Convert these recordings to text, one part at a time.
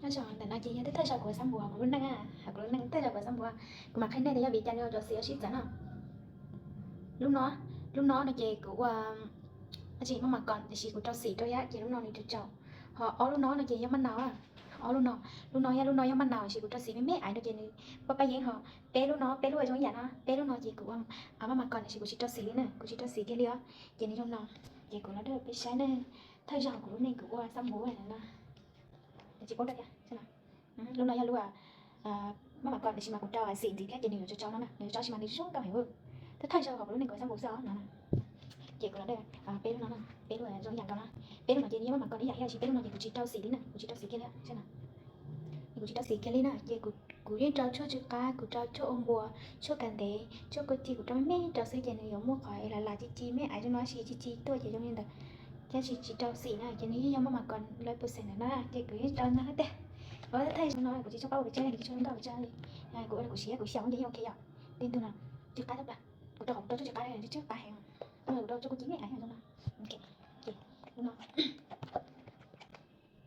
Nyob zoo, ntawm no ces yog thawj thawj zaug kuv ua xab npum hauv kuv lub neej, hauv kuv lub neej thawj zaug kuv ua xab npum. Kuv mam qhia nej tias yog vim cas nws ua rau xim ua sib txawv no. Lub no, lub no no ces kuv ua, tsis maj mam kom tiam sis kuv rau xim rau thiab ces lub no nws tsaus tsaus. Ho ob lub no no ces yog maj naus. Ob lub no, lub no thiab lub no yog maj naus tiam sis kuv rau xim me me aiv no ces nws paj paj yeeb. Ho peb lub no peb lub ua zoo ib yam no, peb lub no ces kuv ua maj mam kom tiam sis kuv tsis rau xim li na, kuv tsis rau xim kiag li os. Ces nws zoo no, ces kuv los rau peb saib na, thawj zaug kuv lub neej kuv ua xab npum no. Tsis paub rau thiab. Lub no yog lub maj mam kom tiam sis mas kuv rau xim ntxiv thiab ces nws yuav tsaus tsaus no na, nws tsaus tsaus sis mas nws zoo nkauj heev. Thawj thawj zaug hauv kuv lub neej kuv ua xab npum xwb os no. Ces kuv los rau peb lub no, peb lub zoo ib yam nkaus no. Peb lub no ces nws yeej maj mam kom ib yam thiab tiam sis peb lub no ces kuv tsis rau xim li na, kuv tsis rau xim kiag li na. Kuv tsis rau xim kiag li na ces kuv yeej rau tshuaj tsw qab, kuv rau tshuaj ua npua, tshuaj kav ntev, tshuaj kua ci kuv rau me me rau xwb ces nws yuav muaj qhov es las las ci ci me aiv zoo no tab sis ci ci tuaj ces zoo li ntawd. Tab sis tsis rau xim na ces nws yeej yog maj mam kom lawv pus xeem ntawm no ces kuv yeej rau no thiab tiag. Ua thawj zaug no kuv tsis tshua paub ua pes tsawg, kuv tsis tshua nkauj pes tsawg li. Kuv ua kuv siav kuv xyaum ces yeej ok yom. Tej ntug no tsw qab tau plag, kuv rau hauv kuv rau tshuaj tsw qab, tsw qab heev. Kuv rau tshuaj kua ci me aiv zoo no. Ces lub no,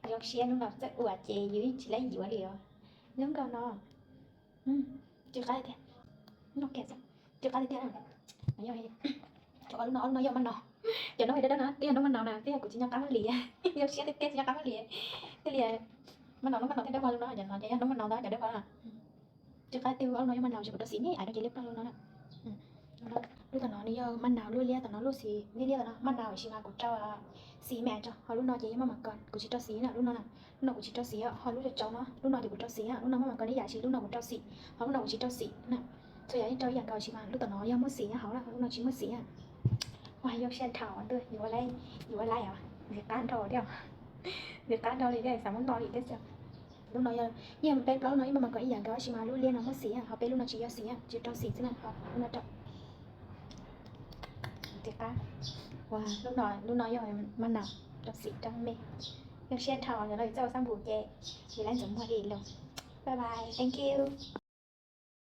zoo siab lub no txawj ua ces yus yeej tsis laib yuav li os. Zoo nkauj no. Tsw qab tiag, tsw qab tiag tiag. Ob lub no, ob lub no yog maj naus. Cov noob dawb dawb no twb yog noob maj naus na, twb yog kuv tsis nco qab muab liam. Zoo siab tiag tiag tsis nco qab muab liam. Thiaj li maj naus, noob maj naus thiab dawb vog li no, cov no ces yog noob maj naus ntag, cov dawb vog na. Tsw qab tiag, ob lub no yog maj naus tiam sis kuv rau xim me aiv no ces liab ploog li no na. Lub tom no nws yog maj naus luaj liab, tom no luaj xim liab liab, tom no maj naus tiam sis mas kuv rau xim me aiv rau. Ho lub no ces yog maj mam kom, kuv tsis rau xim na, lub no na. Lub no kuv tsis rau xim, ho lub tsaus tsaus no, lub no ces kuv rau xim na, lub no maj mam kom ib yam tiam sis lub no kuv rau xim, ho lub no kuv tsis rau xim na. Txhua yam yeej rau ib yam nkaus tiam sis mas lub tom no yog muaj xim nyob hauv na, lub no tsis muaj xim na. Ua zoo siab dhau ntuj, yus ua laib, yus ua laib os, ntxim qab nrho thiab, ntxim qab nrho li thiab xav muab noj li thiab xwb. Lub no yog, yeej peb plaub lub no yeej maj mam kom ib yam nkaus tab sis mas lub liab no muaj xim, ho peb lub no tsis yog xim, tsis rau xim xwb na, ho lub no rau. Ntxim qab. Ua lub no, lub no yog maj naus rau xim rau me. Zoo siab dhau, yog no yus txawj ua xab npum ces yus laib ntxuav muag li lus. Bye bye, thank you.